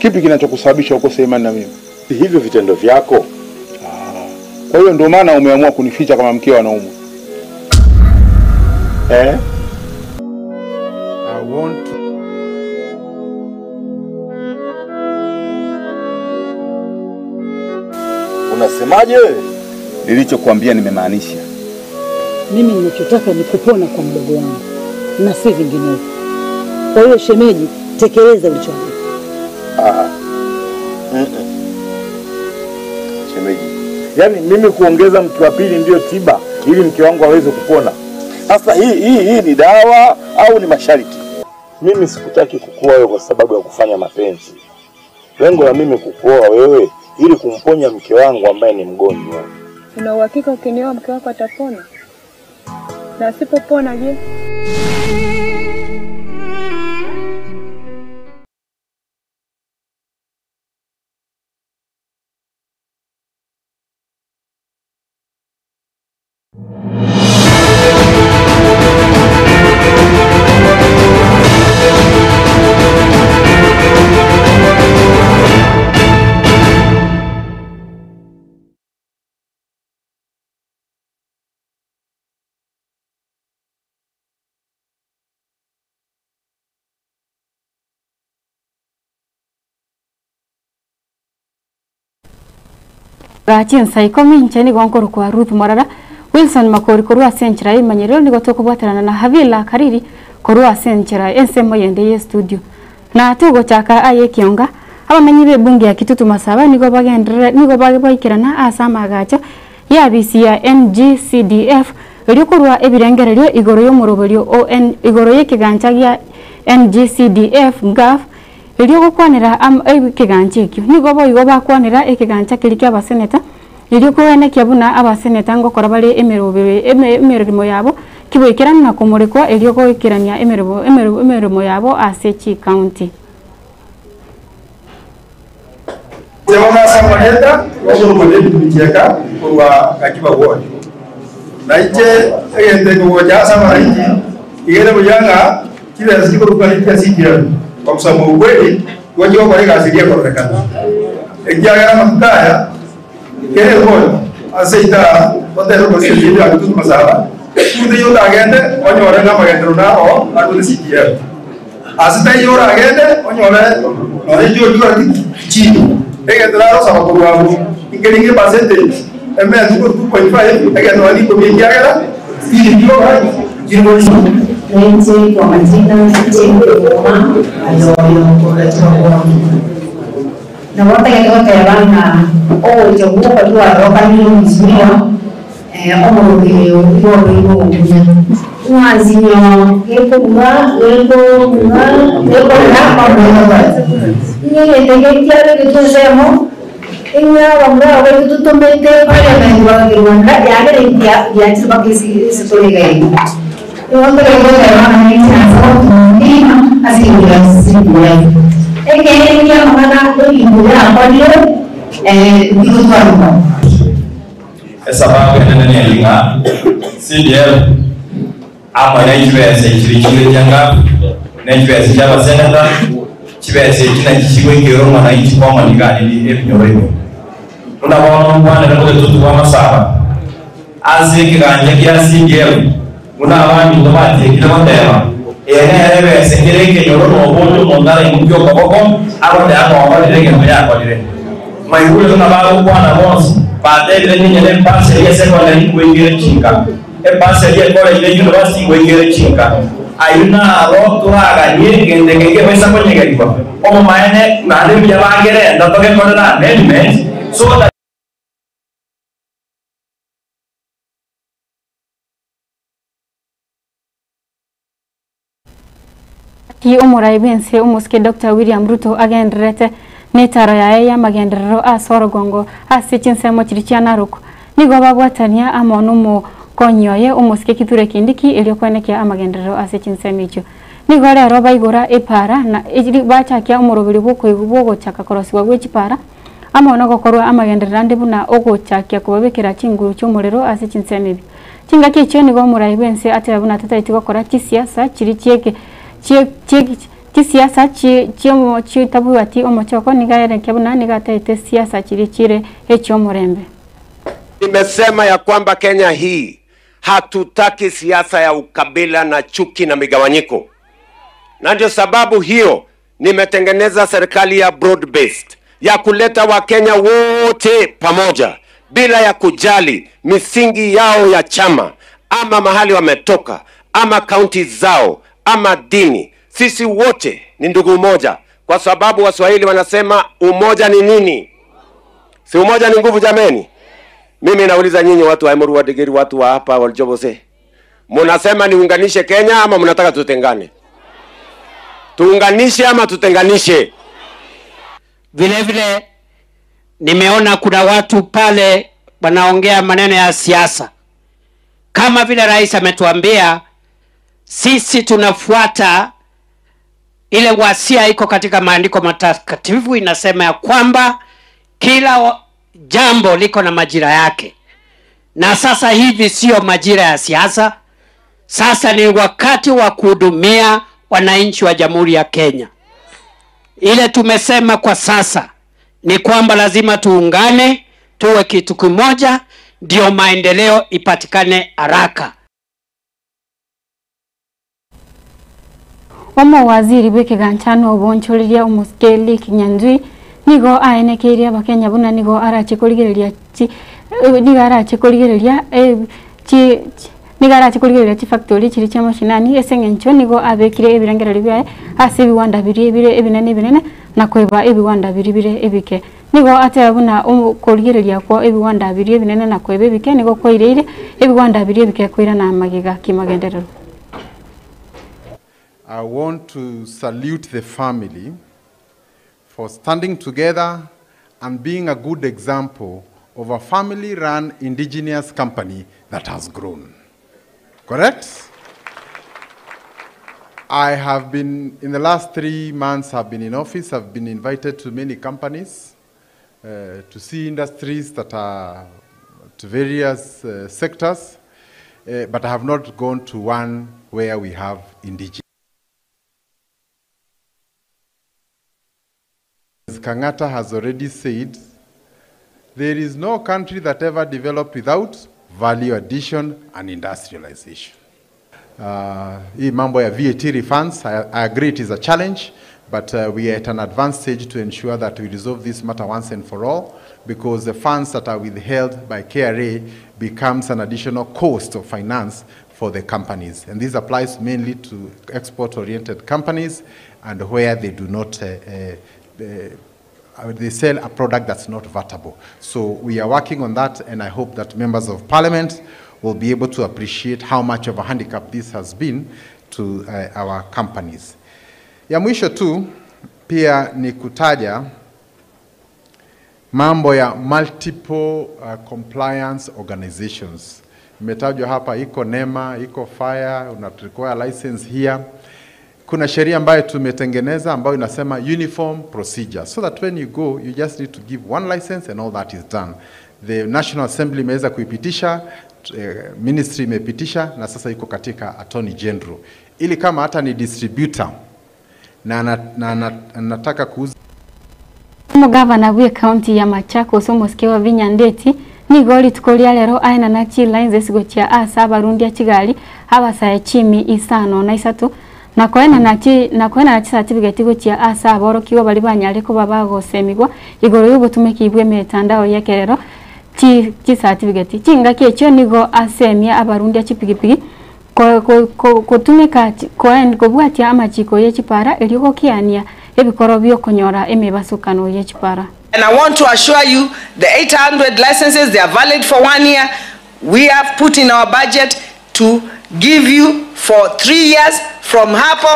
Kipi kinachokusababisha ukose imani na mimi? Hivyo vitendo vyako. Kwa hiyo ndio maana umeamua kunificha kama mkeo anaumwa. Eh? I want to... Unasemaje wewe? Nilichokuambia nimemaanisha. Mimi ninachotaka ni kupona kwa mdogo wangu na si vinginevyo. Kwa hiyo shemeji, tekeleza ulichoambiwa. Ah. Mm-mm. Shemeji, yaani mimi kuongeza mke wa pili ndiyo tiba ili mke wangu aweze kupona? Sasa hii hii hii ni dawa au ni masharti? Mimi sikutaki kukuoa wewe kwa sababu ya kufanya mapenzi. Lengo la mimi kukuoa wewe ili kumponya mke wangu ambaye ni mgonjwa. Una uhakika ukinioa mke wako atapona? Na asipopona je? Gachinsa ikomi inche nigo nkorokwa Ruth Morara Wilson Makori korwa ase enchera ya emanyerero nigo tokobwaterana na Havila Kariri korwa ase enchera ensemo yende ye studio. Na togochaka aye ekionga abamenyi be ebunge ya Kitutu Masaba nigo bagenderere nigo baikerana ase amagacho ya abisi ya NGCDF erio korwa ebirengererio igoro y'omoroberio ON igoro y'ekegancha gia NGCDF GAF erio gokwanera ekegancha ekio. Nigo boigo bakwanera ekegancha keria kia abaseneta erio koenekia buna abaseneta ngokora bare emerobere emeremo yabo kiboikerana na komorekwa erio goikerania emeremo yabo ase chikaunti. Samareta okorwa korwa Gakiba ward. Naiche egente kogocha Samaraiti igere buyanga kile siko kwa kia sikia kwa kusema ukweli waje kwa ile asilia kororekana. Ekiagera makaya kere ko aseita otero ko sikia ya masaba. Kunde yo agende onyore na magendero na o arute sikia. Asita yo agende onyore no yo yo chini. Egente raro saba korwa ingeringe percentage eme tuko 2.5 egente wali ko mikiagera sikia yo Nje kwa majina Jane Ngoma aloyo na wote bana o chaguo kwa roka ni mzuri omo yo yo yo mwazinyo yeko mwa yeko mwa yeko na pa mwa ni etegetia que tusemo Inga wamra we tutumete pale na wa Rwanda ya ya ya chiba kisi sitole gai. Esababu enene nelinga CDF amo nechibesa ekiri chire kyanga nechibesa ky'abaseneta chibesa eki nakyo kigwekera omwananchi kwamanikani ebinyoro ebyo buna bono nkwanere mugetutu bwa masaba ase ekeganja kia CDF buna abandi batekire goteba ere ere besa kere ekenyoro nobondi omonto araimukia okoboko agoteba ng'okorire egento yakorire maigure buna bagokwana bonsi batebire ninyene epaseri ya secondary ngwikire chinka epaseri ya college university ngwikire chinka ayu naro turaganie gende genge besa konyegerigwa omomaene naende mbuya bagerenda togekorera amendment so that Ki omorai bwense omosike Dr. William Ruto agendererete netaro yaye y'amagenderero ase orogongo ase chinsemo chiri chia Narok. Nigo babwatania amo n'omokonyi oye omosike Kithure Kindiki erio kwenekia amagenderero ase chinsemo echio. Nigo rero baigora epara na bachakia omoroberi bwogochaka korosiwa gwe chipara amo nogokorwa amagenderero ande buna ogochakia kobabekera chinguru chi'omorero ase chinsemo ebio. Chingaki echio nigo omorai bwense ateba buna tataeti gokora chisiasa chiri chieke Chisiasa chitabwati omochoko nigo aerekia buna nigo ataete siasa chiria chire echi'omorembe. Nimesema ya kwamba Kenya hii hatutaki siasa ya ukabila na chuki na migawanyiko, na ndio sababu hiyo nimetengeneza serikali ya broad based ya kuleta Wakenya wote pamoja bila ya kujali misingi yao ya chama ama mahali wametoka ama kaunti zao ama dini. Sisi wote ni ndugu moja, kwa sababu Waswahili wanasema umoja ni nini? Si umoja ni nguvu jameni? Mimi nauliza nyinyi watu wa Emuru, Wadigiri, watu wa hapa Waljobose, munasema niunganishe Kenya ama mnataka tutengane? Tuunganishe ama tutenganishe? Vile vile nimeona kuna watu pale wanaongea maneno ya siasa. Kama vile rais ametuambia, sisi tunafuata ile wasia iko katika maandiko matakatifu, inasema ya kwamba kila jambo liko na majira yake, na sasa hivi sio majira ya siasa. Sasa ni wakati wa kuhudumia wananchi wa Jamhuri ya Kenya. Ile tumesema kwa sasa ni kwamba lazima tuungane, tuwe kitu kimoja, ndio maendeleo ipatikane haraka. Omowaziri bw'ekiganchano obonchoreria omosikeli Kinyanjui nigo aenekeirie abakenya buna nigo arache korigereria chi nigo arache korigereria chi nigo arache korigereria chifactory chiri chia mashinani ase eng'encho nigo abekire ebirengererio biaye ase ebiwanda biria bire ebinene ebinene na koiba ebiwanda biria bire ebike. Nigo ateba buna korigereria kwa ebiwanda biria ebinene na koiba ebike nigo kwaireire ebiwanda biria ebike koirana amagega kimagenderero. I want to salute the family for standing together and being a good example of a family-run indigenous company that has grown. Correct? I have been, in the last 3 months I've been in office, I've been invited to many companies to see industries that are to various sectors, but I have not gone to one where we have indigenous. As Kangata has already said, there is no country that ever developed without value addition and industrialization. Hii mambo ya VAT refunds, I agree it is a challenge, but we are at an advanced stage to ensure that we resolve this matter once and for all, because the funds that are withheld by KRA becomes an additional cost of finance for the companies. And this applies mainly to export-oriented companies and where they do not, they sell a product that's not vatable. So we are working on that, and I hope that members of parliament will be able to appreciate how much of a handicap this has been to our companies. Ya mwisho tu pia ni kutaja mambo ya multiple compliance organizations. Imetajwa hapa, iko NEMA, iko FIRE, una require license here. Kuna sheria ambayo tumetengeneza ambayo inasema uniform procedure, so that when you go you just need to give one license and all that is done. The National Assembly imeweza kuipitisha, ministry imepitisha, na sasa iko katika Attorney General, ili kama hata ni distributor na anataka kuuza. Omugavana bwe county ya Machakos omosike wa Vinya Ndeti nigo rituko ria rero aena na chilines esigochia ase abarundi chigali abasae chimi isano na isato na koena na chi na koena na chicertificate gochia ase aborokiwa bari banyare kuba bagosemigwa igoro y'obotumeki bwe emetandao yekerero chi certificate chingaki echio nigo asemia abarundi chipigipigi kotumeka kobwatia amachiko ye chipara eriogokiania ebikoro byokonyora emebasukano ye chipara. And I want to assure you the 800 licenses, they are valid for 1 year. We have put in our budget to give you for 3 years from hapo.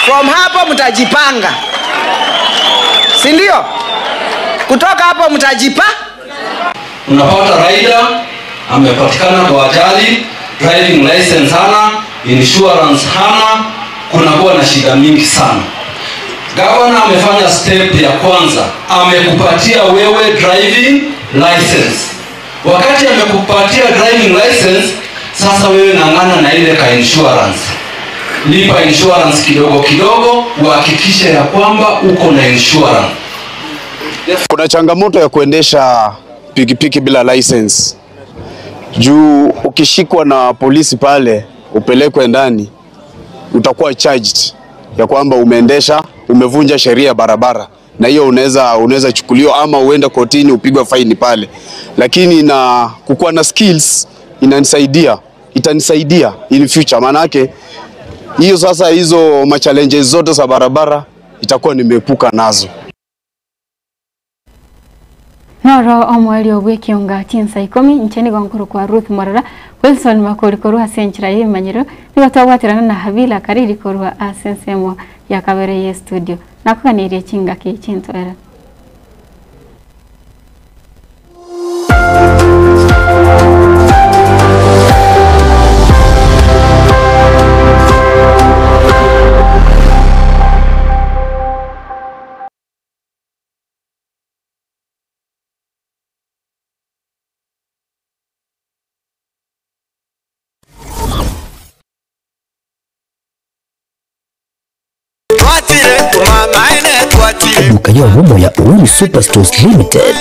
From hapo mtajipanga. Si ndio? Kutoka hapo mtajipa. Unapata rider amepatikana kwa ajali, driving license hana, insurance hana, kunakuwa na shida mingi sana. Governor amefanya step ya kwanza, amekupatia wewe driving license. Wakati amekupatia driving license, sasa wewe ng'ang'ana na ile ka insurance. Lipa insurance kidogo kidogo, uhakikishe ya kwamba uko na insurance. Kuna changamoto ya kuendesha pikipiki bila license. Juu ukishikwa na polisi pale upelekwe ndani, utakuwa charged ya kwamba umeendesha, umevunja sheria ya barabara, na hiyo unaweza chukuliwa ama uende kotini upigwe faini pale. Lakini na kukuwa na skills inanisaidia, itanisaidia in future, maanake hiyo sasa, hizo machallenges zote za barabara itakuwa nimeepuka nazo. Noro omweri obwekionga chinsa 10 ncheni gonkuru kwa Ruth Morara Wilson Makori korwa senchira yimanyiro nigo twabwatirana na Havila Kariri korwa asensemo ya kabere ye studio nakuganirie chingaki chintoera. Eduka y'obumo ya Uhuru Superstores Limited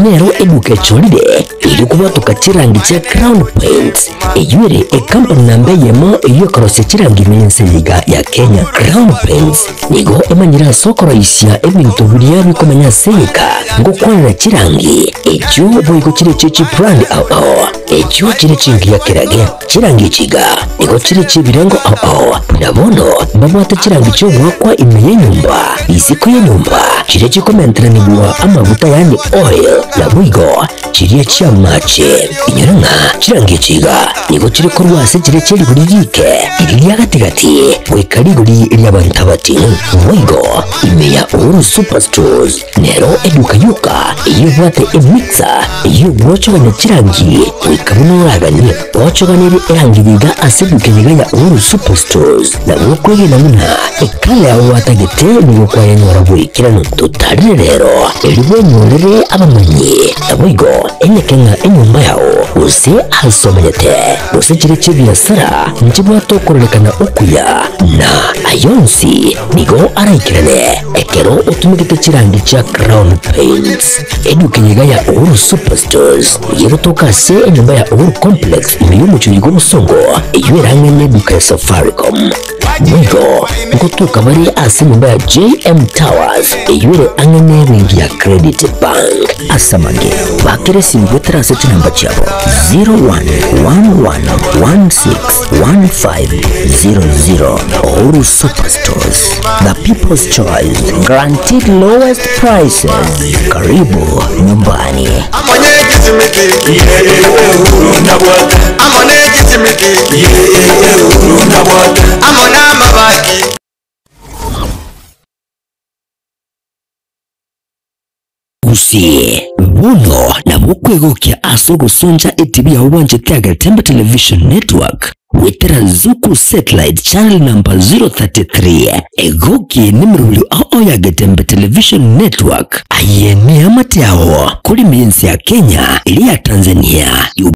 nero eduka echolile iri kubwatuka chirangi cha Crown Paints eyuere ekampani namba yemo eyokorosia chirangi mense yiga ya Kenya. Crown Paints nigo emanyira sokoroisia ebintu biria bikomenya seyika ngokwanira chirangi echo boigo chire chichi brand ao ao echo chire chingi ya kirage chirangi chiga nigo chire chibirengo ao ao nabono babwate chirangi chogwakwa ime yenyumba isiko yenyumba chire chikomenteranibwa amaguta yani oil na bwigo chirie chiamache inyorang'a chirangi chiga nigo chire korwase chire cherigori rike iri ria gatigati goika rigori ria bantu abatini bwigo ime ya Uhuru Superstores nero eduka yuka eyobwate emixer eyogwochoganya chirangi goika buno oraganie ochoganere erangi yiga ase eduka yiga ya Uhuru Superstores nabwo kwegena buna ekala yago gwatagete nigo kwayenyora bwikirano tutarire rero eri bwenyorere abamanyi nabwigo enyekeng'a enyumba yao gose asomanyete gose chire chibiasara nchibwate okorerekana okuya na ayonsi nigo araikirane ekero otumigete chirangi chia Crown Paints eduka yiga ya Uhuru Superstores yegotoka ase enyumba ya Uhuru Complex ime y'omuchuri gw'obosongo eyo erang'ene eduka ya Safaricom mwigo nkotuka bari ase enyumba ya JM Towers eyuere ang'ene bengi ya Credit Bank asamange bakere simu gwetera ase chinamba chiabo 0111161500. Uhuru Superstores, the people's choice, guaranteed lowest prices. Karibu nyumbani. Gusie buno nabwo kwegokia ase ogosonja etibi ya obwanchete ya Gatemba Television Network wetera Zuku Satellite channel number 033 egoki nimirulio ao ya Gatemba Television Network ayene amate ao kuri minsi ya Kenya ili ya Tanzania.